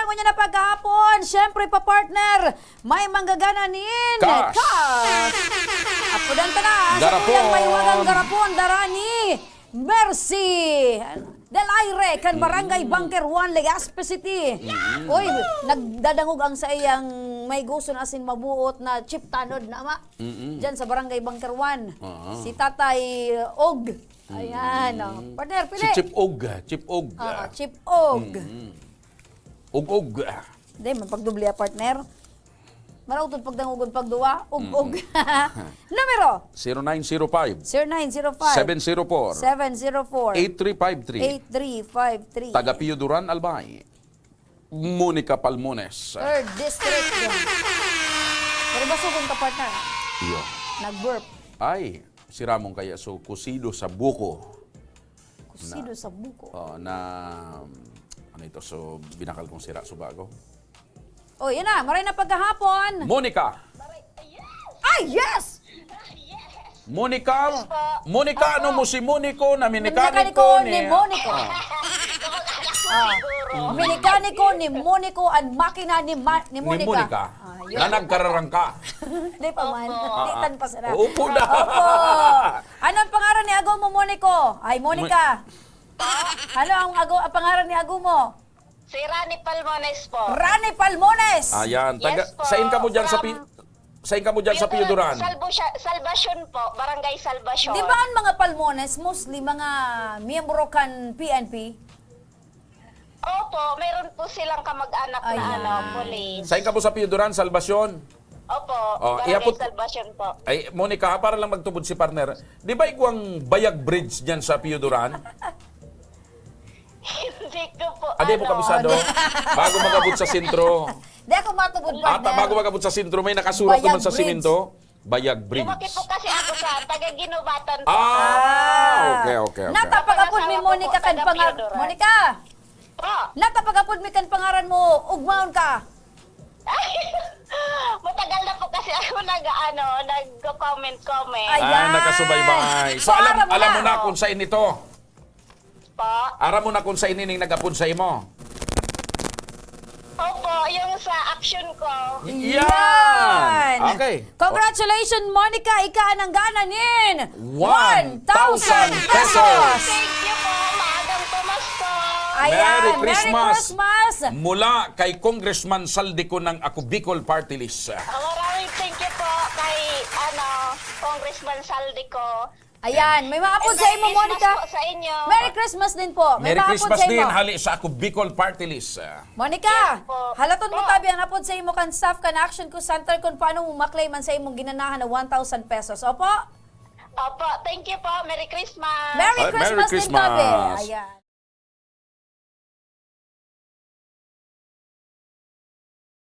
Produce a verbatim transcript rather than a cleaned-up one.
Ngunyan na pagkahapon, syempre pa partner, may manggagana nin Cash. Cash. Apodan ta na, sa Garapon. Tuyang may wagang garapon, dara ni Mercy Del Aire, kan Barangay Mm. Bunker one, Legazpi City. Mm. Uy, nagdadangog ang saiyang may gusto na asin mabuot na chip tanod na ama. Mm-mm. Diyan sa Barangay Bunker one. Oo. Si Tatay Og. Ayan, Mm. oh. Partner, pili. Si Chip Og. Chip Og. Oo, Chip Og. Mm. Og-og. Hindi, man pagdubli, ah, partner. Marautod pagdangogon pagduwa, og-og. Mm. Numero? Zero nine zero five. Zero nine zero five. Seven zero four. Seven zero four. Eight three five three. Eight three five three. Taga Pio Duran, Albay. Monica Palmones. Third District. Pero basugon ka, partner. Iyo. Nag-burp. Ay, si Ramon kaya so kusido sa buko. Kusido Na sa buko. Oh, na, ano ito? So, binakal kong sira, so bago. Oh, yun na. Maray na pagkahapon. Monica. Ay, yes! Monica, Yes po. Monica, ano Opo. mo si Monico na Minikaniko minikaniko ni ni Monico. Ah. Siguro. Ah. Minikaniko ni Monico ang makina ni Ma-, ni Ni Monica. Monica, Ah, yun. na nagkararangka. Di pa man. Opo. Di tan pa sila. Opo na. Opo. Ano ang pangaran ni ago mo, Monico? Ay, Monica. Mo- Ano ang ago, ang pangaran ni ago mo? Si Rani Palmones po. Rani Palmones! Ayan. Taga, Yes po. sain ka mo dyan sa From Pi-, sain ka mo dyan sa Pio Duran? Salbasya-, Salvacion po. Barangay Salvacion. Di ba ang mga Palmones, mostly mga miyembro kan P N P? Opo, meron po silang kamag-anak na, Ayan. ano, police. Sain ka mo sa Pio Duran, Salvacion? Opo, Oh, Barangay iapot Salvacion po. Ay, Monica, ha, para lang magtubod si partner. Di ba igwang Bayag Bridge dyan sa Pio Duran? Hindi ko po, Ah, di mo ano. kabisado? Bago mag-abot sa sentro. Di ako matubod, Ata, partner. bago mag-abot sa sentro, may nakasurot Bayag naman sa Bridge. simento. Bayag Bridge. Lumaki po kasi ako sa taga Guinobatan po. Ah, Ah. okay, okay, okay. Natapag-apod mi Asawa ko Monica po, kan taga pangar-, Pio Duran. Monica! Po. Natapag-apod mi kan pangaran mo, ugmaon ka. Matagal na po kasi ako nag, ano, nagko-comment-comment. Ayan. Ah, nakasubaybay. So, So, alam, aram mo alam na. mo na kung saan ito? Po? Aram mo na kung saan ining nag-apod sa imo? Opo, yung sa action ko. Yan! Yan! Okay. Congratulations, Monica! Ika ang nanggana nin One thousand one thousand pesos! pesos! Thank you po! Maagang pamasko! Ayan, Merry Merry Christmas! Christmas! Mula kay Congressman Saldico ng Ako Bicol Party List. Ah, maraming thank you po kay, ano, Congressman Saldico. Ayan, may maapod And sa imo, Merry Christmas Monica. po sa inyo. Merry Christmas din po. May Merry maapod Christmas sa din, imo. hali sa Ako Bicol Party List. Monica, Yes po. halaton mo Po. tabi ang apod sa imo kan staff kan Action Call Center kung paano mo maklaim ang sa imong ginanahan na one thousand pesos. Opo? Opo, thank you po. Merry Christmas. Merry Ay, Merry Christmas din, Christmas. tabi. Ayan.